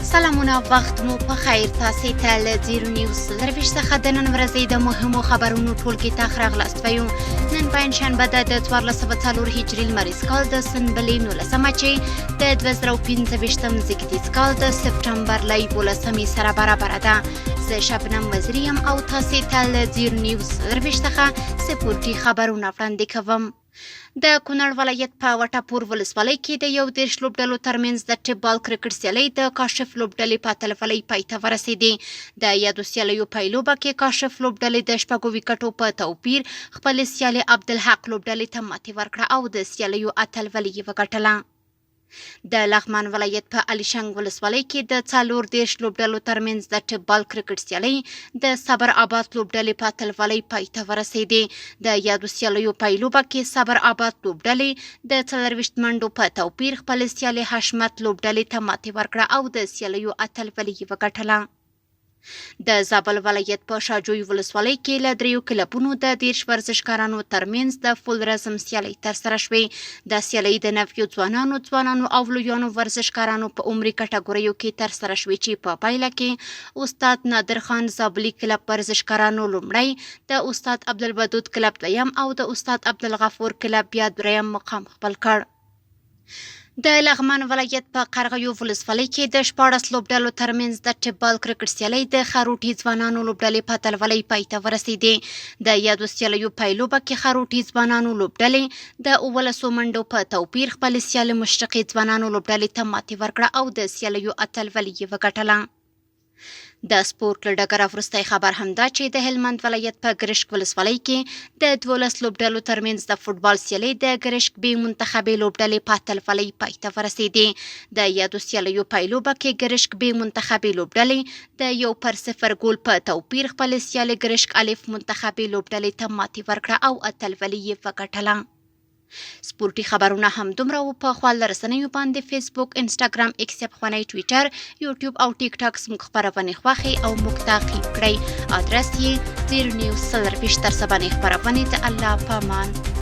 سلامونه، وخت مو په خیر. تاسو ته له زیرو نیوز 24 څخه د نن ورځې د مهمو خبرونو ټولګې ته ښه راغلاست وایو. نن پنجشنبه ده، د 1404 هجري لمریز کال د سنبلې 19مه، چې د 2025 زیږدیز کال د سپټمبر له 11مې سره برابره ده. زه شبنم وزیري یم او تاسو ته له زیرو نیوز 24 څخه سپورټي خبرونه وړاندې کوم. د کونړ ولایت په وټاپور ولسوالۍ کې د 31 لوبډلو ترمنځ د ټیپ بال کرکټ سیالۍ د کاشف لوبډلې په اتلولۍ پای ته ورسېدې. د یادو سیالیو پایلوبه کې کاشف لوبډلې د 6 ویکټو په توپیر خپلې سیالې عبدالحق لوبډلې ته ماتې ورکړه او د سیالیو اتلولي یې وګټله. د لغمان ولایت په علیشنګ ولسوالۍ کې د 34 لوبډلو ترمنځ د ټیپ بال کرکټ سیالۍ د صبر آباد لوبډلې په اتلولۍ پای ته ورسېدې. د یادو سیالیو پایلوبه کې صبر آباد لوبډلې د 24 منډو په توپیر خپلې سیالې حشمت لوبډلې ته ماتې ورکړه او د سیالیو اتلولي یې وګټله. د زابل ولایت په شاجوی ولسوالۍ کې له دریو کلبونو د 30 ورزشکارانو ترمنځ د فول رزم سیالۍ ترسره شوې. دا سیالۍ د نویو ځوانانو، ځوانانو او لویانو ورزشکارانو په عمري کټګوریو کې ترسره شوې، چې په پایله کې استاد نادر خان زابلي کلب ورزشکارانو لومړی، د استاد عبدالودود کلب دویم او د استاد عبدالغفور کلب بیا دریم مقام خپل کړ. د لغمان ولایت په قرغیو ولسوالۍ کې د 16 لوبډلو ترمنځ د ټیپ بال کرکټ سیالۍ د خروټي ځوانانو لوبډلې په اتلولۍ پای ته ورسېدې. د یادو سیالیو پایلوبه کې خروټي ځوانانو لوبډلې د 17 منډو په توپیر خپلې سیالې مشرقي ځوانانو لوبډلې ته ماتې ورکړه او د سیالیو اتلولي یې وګټله. د سپورت له ډګره وروستی خبر هم دا چې د هلمند ولایت په ګرشک ولسوالۍ کې د 12 لوبډلو ترمنځ د فوټبال سیالۍ د ګرشک بې منتخبې لوبډلې په اتلولۍ پای ته ورسېدې. د یادو سیالیو پایلوبه کې ګرشک بې منتخبې لوبډلې د 1 پر 0 ګول په توپیر خپلې سیالې ګرشک الف منتخبې لوبډلې ته ماتې ورکړه او اتلولي یې وګټله. سپورټي خبرونه هم دومره وو. په خواله رسنیو باندې فیسبوک، انسټاګرام، ایکس یا پخوانی ټویټر، یوټیوب او ټیک ټاک زموږ خپرونې خوښې او موږ تعقیب کړئ. ادرس یې 0 نیوز 24. تر سبانۍ خپرونې د الله پامان.